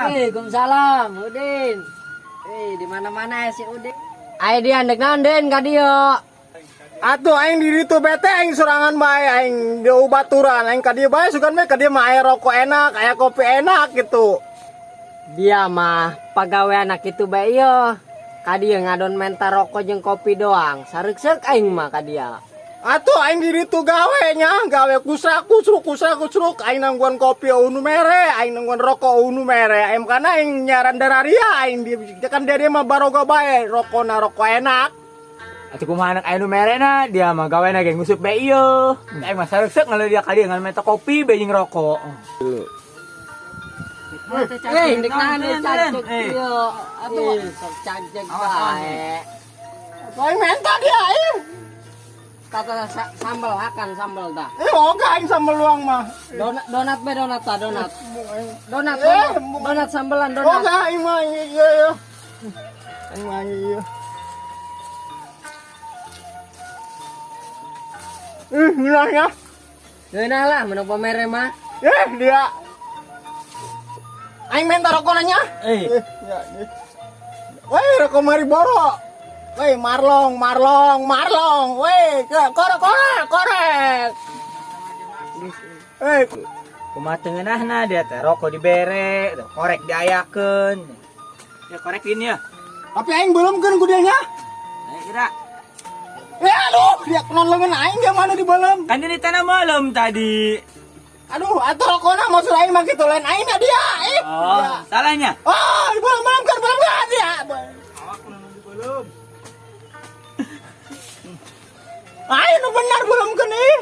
Waalaikumsalam, Udin. Di mana-mana ya si Udin. Ayo dia ndek naon Den ka dieu. Atuh aing di ditu bete aing sorangan bae aing di baturan aing ka dieu bae sugan bae ka dieu mah aya rokok enak, aya kopi enak gitu. Dia mah pagawean kitu bae ieu. Ka dieu ngadon menta rokok jeung kopi doang. Sareukseuk aing mah ka dia. Atuh aing di ditu gawe nya, gawe kusrak kusruk kusrak kusruk aing nangguan kopi unu mere, aing nangguan rokok unu mere. Aing kana aing nyaran dararia aing di kan dia mah baroga bae, rokona rokok enak. Atuh kumaha anak aya nu merena, dia mah gawena ge ngusup bae ieu. Aing mah sareukseuk ngaleun dia ka dieu ngan menta kopi bae jeung rokok. Ndek naon ieu cagceg ieu. Atuh sok cagceg bae. Atuh aing menta dia aing. Kata sambal akan sambal dah. Oga aing sambal luang mah. Donat donat be donat ta donat. Donat donat sambelan donat. Oga aing mah iya iya. Aing mah iya. Ngeunah ya. Ngeunah lah menang pamere mah. Dia. Aing minta rokok nanya. Ya, Weh, rokok Marlboro. Weh, Marlong, Marlong, Marlong. Weh, korek, korek, korek. Kumaha teu ngeunahna dia teh rokok dibere, korek diayakeun. Ya korek ini ya. Tapi aing belum kan ku dia nya. Kira. Ya aduh, dia kenon lengan aing dia mana di belum. Kan ini tanah malam tadi. Aduh, atuh rokona maksud aing mah kitu lain aing dia. Oh, dia. Salahnya. Oh, di belum kan belum kan dia. Awak kunaon di belum. Aing nu benar belum kan ih.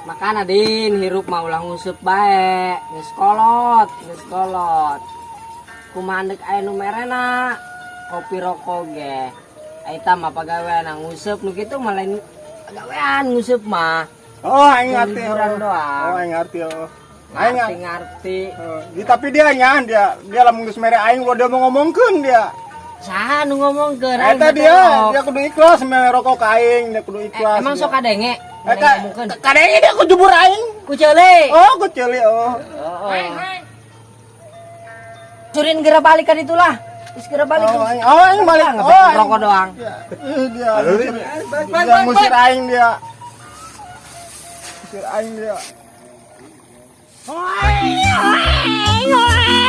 Makana Din hirup mah ulah ngusup bae, geus kolot, geus kolot. Kumaha deuk aya nu merena kopi rokok ge. Eta mah pagawean ngusup nu kitu mah lain pagawean ngusup mah. Oh, aing ngarti. Hiburan doang. Oh, aing ngarti. Oh. Aing ngarti. Tapi dia nya dia lamun geus mere aing ulah dia mau ngomongkeun dia. Saha nu ngomongkeun? Eta dia kudu ikhlas mere rokok ka aing, dia kudu ikhlas. Emang sok kadenge? Kadenge dia ku jubur aing. Ku ceuli. Oh, ku ceuli oh. Surin geura balikan itulah. Geus geura balik. Oh, aing balik. Oh, rokok doang. Dia. Dia ngusir aing dia. Ngusir aing dia. Oi, oi, oi.